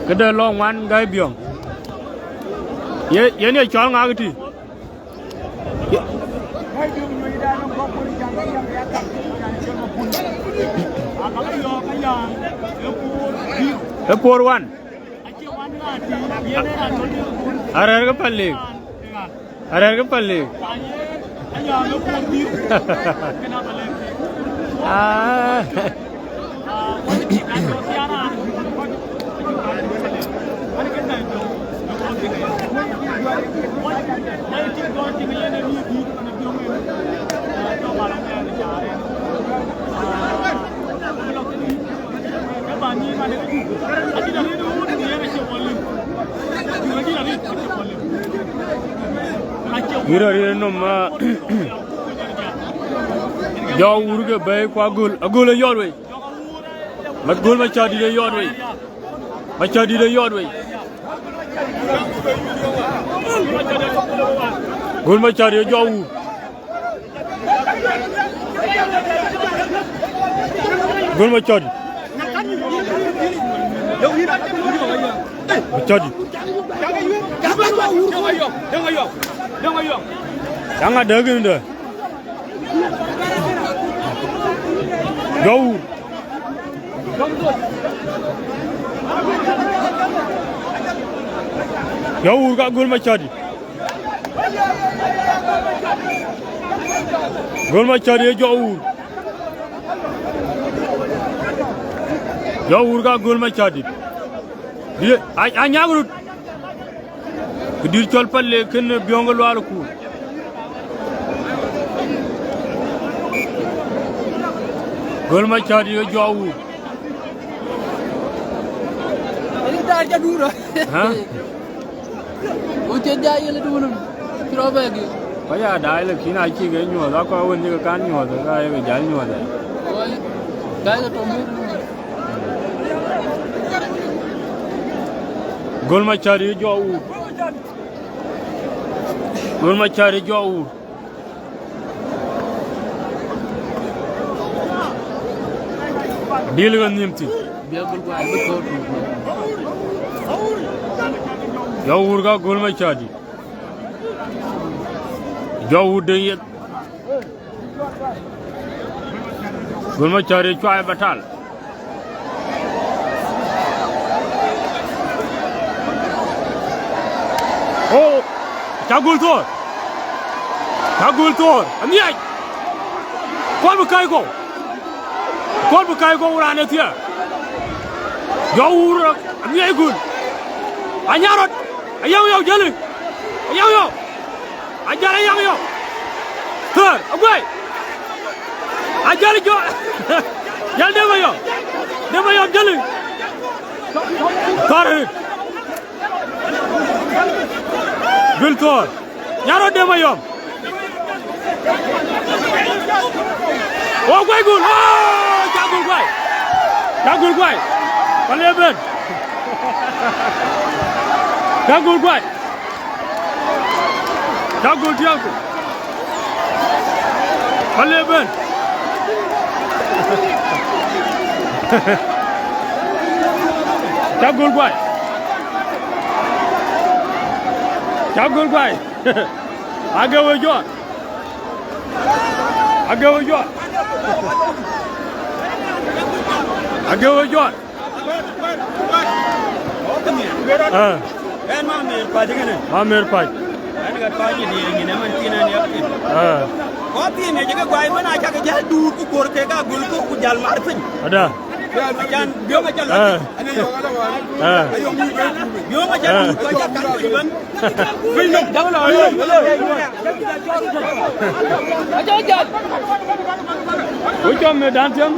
Këde lɔ ŋuan Gai Biɔŋ. Ye, yen ye cɔl ŋa këtï? Ë por wan. Arɛ̈ɛ̈r ke Palik. Arɛ̈ɛ̈r ke Palik. Ah. Wïr arït nɔm, ah. Jɔ wur ke bɛ̈i ku Agöl, Agöl ë yɔt wei. Ma Göl Macärdït ë yɔt wei. Macärdït ë yɔt wei. Göl Macärdït ë jɔ wur. Göl Macärdït. Macärdït. Yaŋ adäk kënë dë. Jɔ wur. Jɔ wur ka Göl Macärdït. Göl Macärdït ë jɔ wur. Jɔ wur ka Göl Macärdït. Dï, a, a nyak rut. Kë dït cɔl pal le kën Biɔ̈ŋ ë Lual Kuur. Göl Macärdït ë jɔ wur. Ënï daai ca duur. Hä? Wo cï jai yël duun. Cï rɔ bɛ gï. Ba ya daai, lakin acï ke nyuɔɔth, akɔc wën cï ke kan nyuɔɔth, ka ye ke jäl nyuɔɔth. Oi. Daai ke tɔ̈ mïr. Göl Macärdït ë jɔ wur. Göl Macärdït ë jɔ wur. Dil ke nhïïm thïn. Jɔ wur ka Göl Macärdït. Jɔ wur de yeth. Göl Macärdït cuai batal. Oh, ca gul thor. Ca gul thor. Anhiac. Kɔn bï kai kɔ̈u. Kɔn bï kai kɔ̈u raan ë thiëër. Jɔ wur anhiac gul. Anyarɔt. Ayaŋ yɔu jëli. Ayaŋ yɔu. Ajal Ayaŋ yɔu. Thör, aguai. Ajal jɔ. Jal Dema yɔu. Dema yɔu jali. Thör. Bil thör. Nyarɔ Dema yɔu. Oh, guai gul. Oh, ca gul guai. Ca gul guai. Pale ben. Ca gul guai. Ca gol tiaku. Pale ben. Ca gol guai. Ca gol guai. Age we jɔt. Age we jɔt. Age we jɔt. Ah. Ɛn ma mɛr pac kënë. Ma mɛr pac. Ɛn ka pac ë diëër nyin ëmën thin ɛn yak piny. Ah. Kɔc thiin ë cï ke guai ëmën acak jäl duur ku kuɔr kek agul ku, ku jäl mar piny. Ada. Acan biöŋ aca lɔ. Ah. Ah. Biöŋ aca duur ku aca kan piny ëmën. Ku cɔm në dan tiɛm.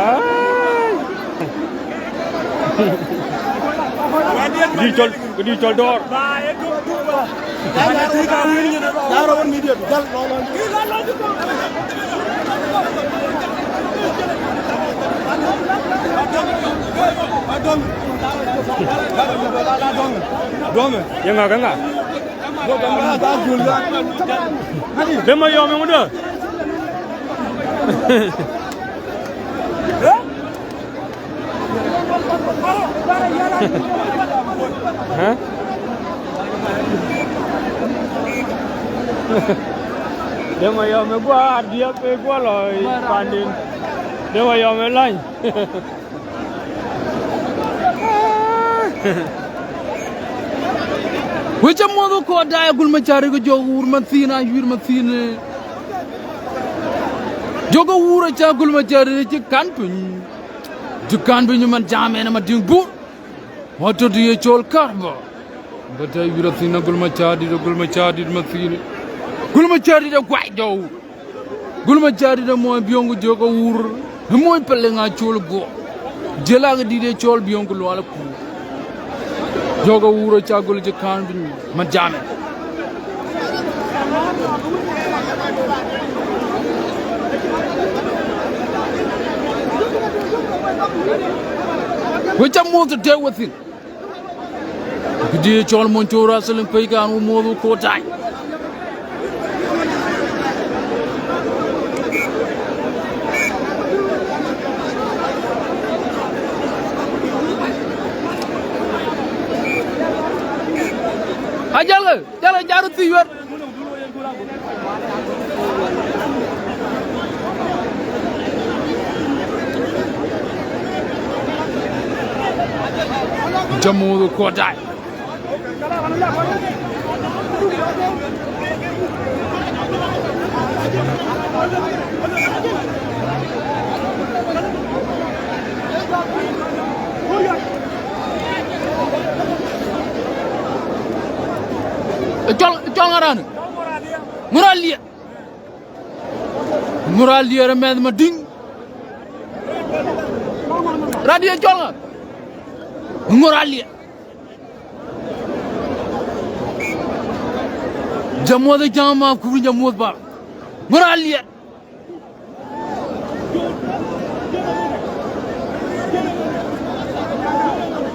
Ai. Dï cɔl, dï cɔl dɔɔr. Dome. Ye ŋa ke ŋa? Dema yɔm yɔm dë. Hä? Dema yɔm ë guɔ diɛp ë guɔ lɔ pandin. Dema yɔm ë lany. Wek ca muɔ̈th ë kɔɔr daai, Agul Macärdït ke jɔ wuur mathiin, ayuur mathiin. Jɔkë wuur acä Agul Macärdït cï kan piny. Cï kan piny man jam en Madiŋ Bur. Wä tɔ̈ të ye cɔl Karba. Ba tɛ̈ yïr athïn, Gul Macäär Dït, Gul Macäär Dït mathiinë. Gul Macäär Dït akuac jɔu. Gul Macäär Dït amɔny Biöŋ ku jɔk Awuur. Amɔny Paleŋ Acol guɔ. Jël akë dït ë cɔl Biöŋ ku Lual Akuur. Jɔk Awuur acä gol cï kään piny man jamë. Wek ca muɔ̈th tɛ̈ wethïn. Këdï cɔl mony cöör asiliŋ pei kan, wo muɔ̈th wo kotai. Ajalë, jalë, jarë thii yuɛt. Jamudu kodai. Cɔl, cɔl ŋa raan? Ŋur Aliɛr. Ŋur Aliɛr mɛnh Madiŋ. Raan diɛ̈ cɔl ŋa? Ŋur Aliɛr. Jamuɔ̈th ë jam ma kur jamuɔ̈th ba. Ŋur Aliɛr.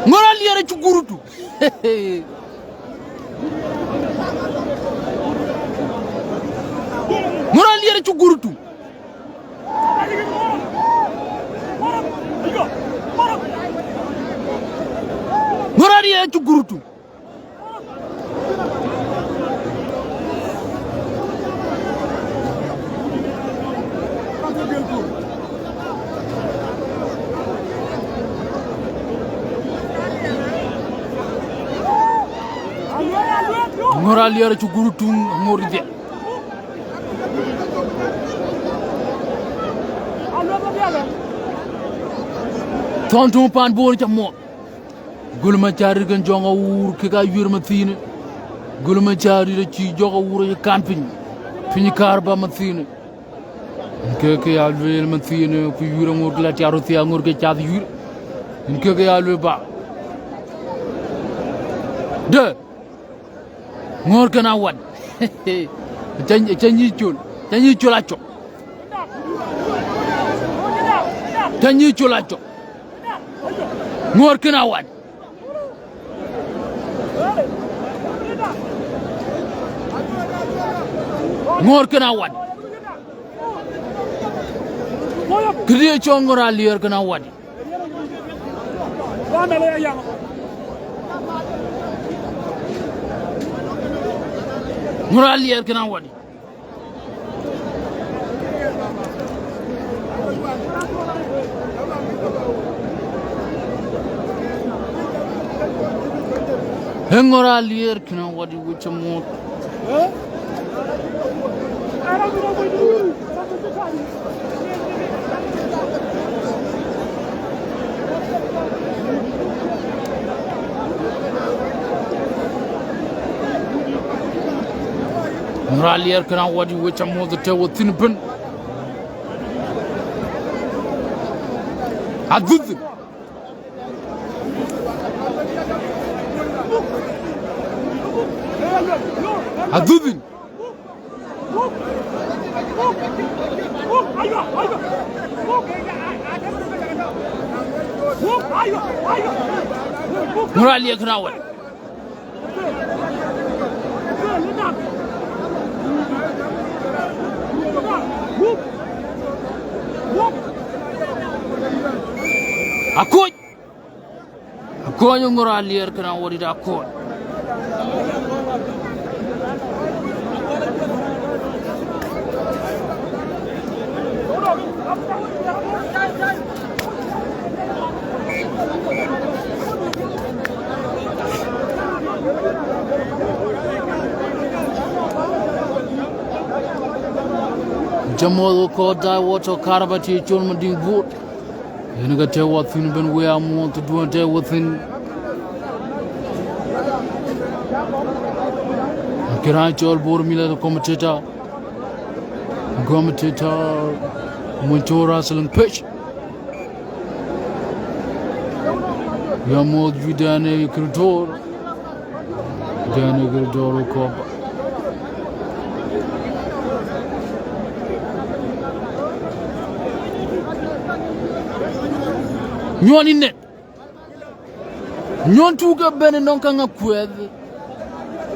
Ŋur Aliɛr acï gurutu. Ŋur Aliɛr acï gurutu. Ŋur Aliɛr acï gurutu. Ŋur Aliɛr acï gurutu, ŋur dhiɛ. Thɔn tuŋ pan Bor ca muɔk. Gul Macäär Dït kën Jɔk Awuur kek ayuɛɛr mathiinë. Gul Macäär Dït acï Jɔk Awuur aye kan piny. Piny kaar ba mathiinë. Yen ke ke ya lueel mathiinë, ku yuɛɛr aŋoot ke la tiaru thia, aŋoot ke cath yuɛɛr. Yen ke ke ya lueel ba. Dë. Ŋoot kën awat. Cä, cä nyic col. Cä nyic col acök. Cä nyic col acök. Ŋoot kën awat. Ŋoot kën awat. Këdï cɔl Ŋur Aliɛr kën awat. Ŋur Aliɛr kën awat. Ee Ŋur Aliɛr kën awat, wek ca muɔ̈th. Ŋur Aliɛr kën awat, wek ca muɔ̈th tɛ̈ wethïn ëbën. Adhuthïn. Adhuthïn. Ŋur Aliɛr kën awat. Akoc. Akoc Ŋur Aliɛr kën awat dït, akoc. Jamuɔ̈th wek kɔc daai, wɔ tɔ̈ karba tï col Madiŋ Bor. Yen ke tɛ̈ wethïn ëbën, wek amuɔ̈th tɛ̈ duɔ̈n tɛ̈ wethïn. Kë raan cɔl Bor Mila, the commentator. Commentator, Monchor Wrestling Page. Ya moth juëc dɛn ë Kër Dor. Dɛn ë Kër Dor ë kɔ̈k. Nyuɔn yï nɛn. Nyuɔn tuk ëbɛ̈n ënɔŋ käŋ akuɛth.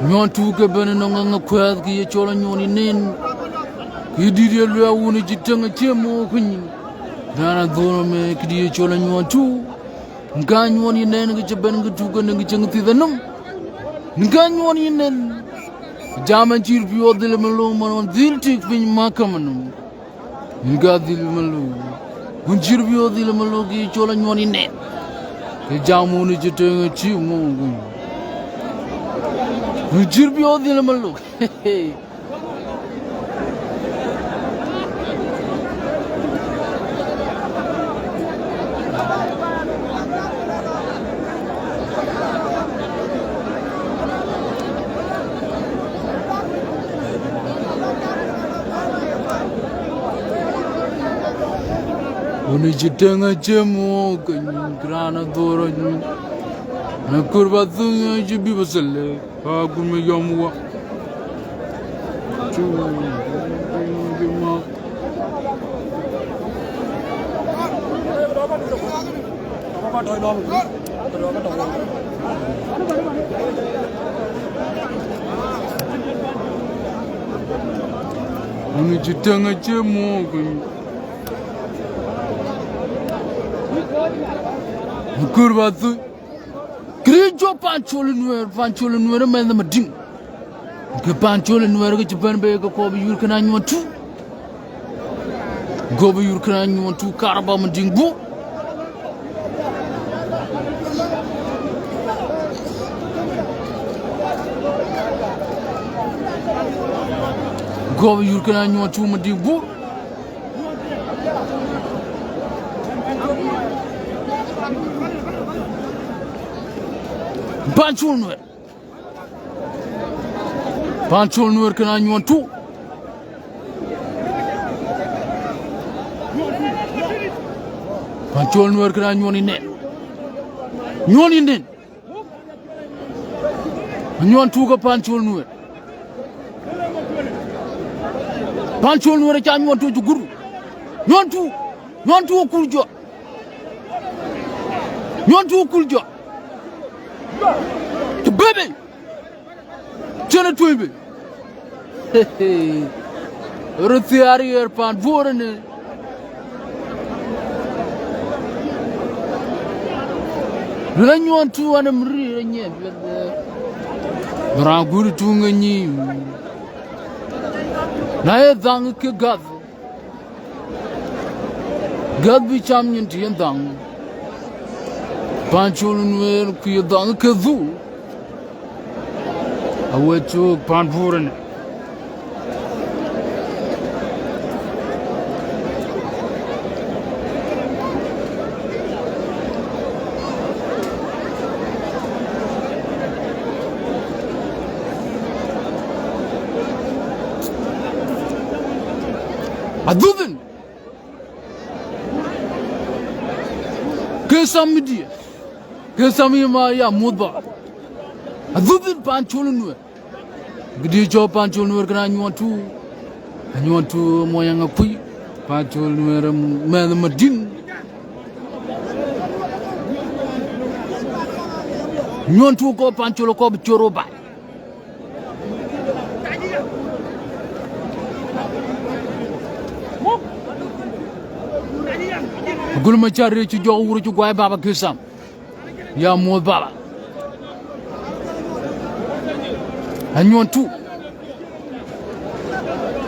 Nyuɔn tuk ëbɛ̈n ënɔŋ käŋ akuɛth, kë ye cɔl anyuɔn yï nɛn. Kë dït ye luɛɛl wun ë cï tëŋ acie mook ë nyin. Raan adhorou ëmɛ, kë dït ye cɔl anyuɔn tuk. Në ka nyuɔn yï nɛn, kë cï bɛ̈n kë tuk kënë, kë cï ŋö thith anɔm. Në ka nyuɔn yï nɛn. Jam ɛn cïr piɔ̈ɔ̈th dhil ëmɛ lok man ɣɔn dhil tik piny mahakama nɔm. Yïn ka dhil ëmɛ lok. Wun cïr piɔ̈ɔ̈th dhil ëmɛ lok, kë cɔl anyuɔn yï nɛn. Kë jam wun ë cï tëŋ acie mook ë nyin. Wun cïr piɔ̈ɔ̈th dhil ëmɛ lok. Wun ë cï tëŋ acie mook ë nyin, kë raan adhorou ë nyin. Në kër ba thöŋ ë cï bï ba thëlë. Ka gumë yɔm wä. Cu, cu, cu, ma. Wun ë cï tëŋ acie mook ë nyin. Në kër ba thöŋ. Kërë jɔ Pancol Nuɛɛr, Pancol Nuɛɛr ë mɛnh Madiŋ. Ke Pancol Nuɛɛr ke cï bɛ̈n bei ke kɔɔr bï yur kënë anyuɔn tuk. Go bï yur kënë anyuɔn tuk karba Madiŋ bur. Go bï yur kënë anyuɔn tuk Madiŋ bur. Pancol Nuɛɛr. Pancol Nuɛɛr kënë anyuɔn tuk. Pancol Nuɛɛr kënë anyuɔn yï nɛn. Nyuɔn yï nɛn. Nyuɔn tuk ke Pancol Nuɛɛr. Pancol Nuɛɛr aca nyuɔn tuk cï gur. Nyuɔn tuk. Nyuɔn tuk ë kul jɔ. Nyuɔn tuk ë kul jɔ. Të bebe. Cïn ë tuöc bei. Röt thiaar ɣer pan buɔɔr ënë. Lël anyuɔn tuk an, ë mïrï ë nyiɛɛn piɛth. Bï raan guur ë tuŋ ë nyïïm. Na ye dhaŋ ke gath. Gäth bï cam nyin të yen dhaŋ. Pancol Nuɛɛr ku ye dhaŋ ke dhuk. Awek cök pan buur ënë. Adhudhin. Ke Sam Media. Ke Sam yï ma ya muɔ̈th ba. Adhudhin Pancol Nuɛɛr. Gidi cɔl Pancol Nuɛɛr kënë anyuɔn tuk. Anyuɔn tuk mɔny aŋa kuc. Pancol Nuɛɛr mɛnh Madiŋ. Nyuɔn tuk kɔɔr Pancol kɔɔr bï cor rɔt baai. Agul Macar rëëc cï jɔk wur cï guai baba ke Sam. Ya muɔ̈th baba. Anyuɔn tuk.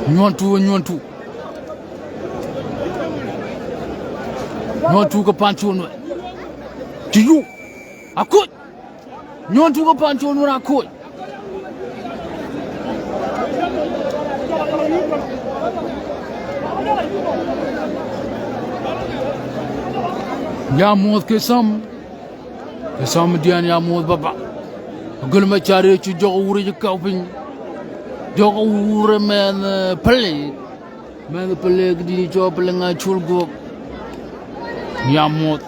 Anyuɔn tuk, anyuɔn tuk. Anyuɔn tuk ke Pancol Nuɛɛr. Cï yuk. Akoc. Nyuɔn tuk ke Pancol Nuɛɛr akoc. Ya muɔ̈th ke Sam. Ke Sam Media ya muɔ̈th baba. Agöl Macär ye cï jɔk wur cï kau piny. Jɔk wur mɛnh, eh, Pele. Mɛnh Pele këdï cɔl Pele ŋa cul guɔ̈p. Ya muɔ̈th.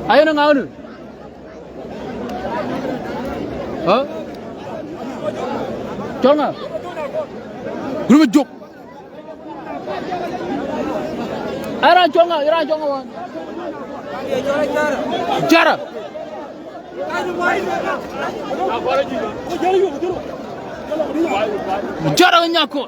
Ayen ŋa wënë? Hä? Cɔl ŋa? Gurube jök. Era cɔl ŋa, era cɔl ŋa wan? Jara. Jara nyakɔ.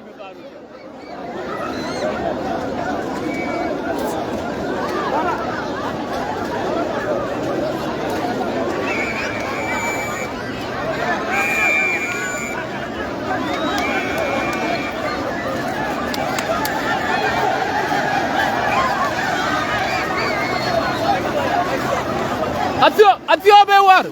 Athiɔ, athiɔ be war.